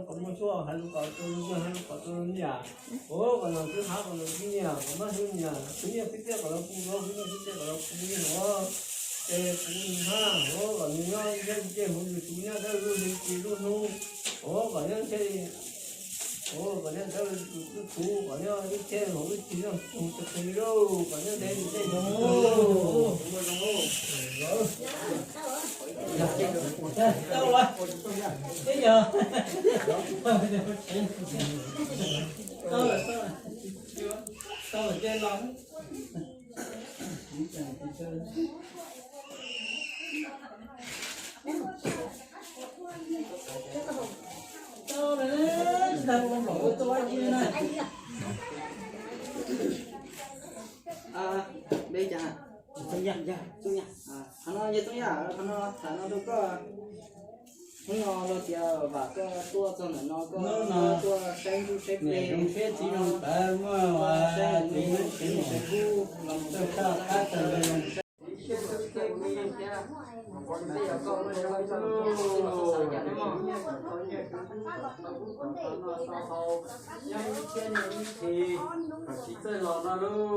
lug kom muaj tshuaj, hais lug kom rua lug nyiaj, hais lug kom rua lug nyiaj. Ov, kom noog tswv hab kom noog tswv nyiaj, kom mab tswv nyiaj, khwv nyiaj khwv txiaj kom lug pub, khwv nyiaj khwv txiaj kom lug pub, ov, ces kuv hab, ov, kom nwg nyob ntshe ntshe huv yug tswv nyob dawb lub hli ci lub hnub, ov, kom nyob ntshe, ov, kom nyob dawb lub txuj txuv, kom nyob ib txhia hauv ib txhia nyob tug tag qis lauj, kom nyob ntev ntev. Qhov no yog Txooj Yaj, qhov no tham Rau koj, hnub no luag tias vam koj tuaj txog ntawm no, koj tuaj saib ntuj saib plig, zoo siab txiv zoo tawv, muaj txiv neeb txiv yaus kub los txawj saj qab tawg zoo siab. Nyob ib txhiab niaj ib txhis, tsis txawj los no lauj.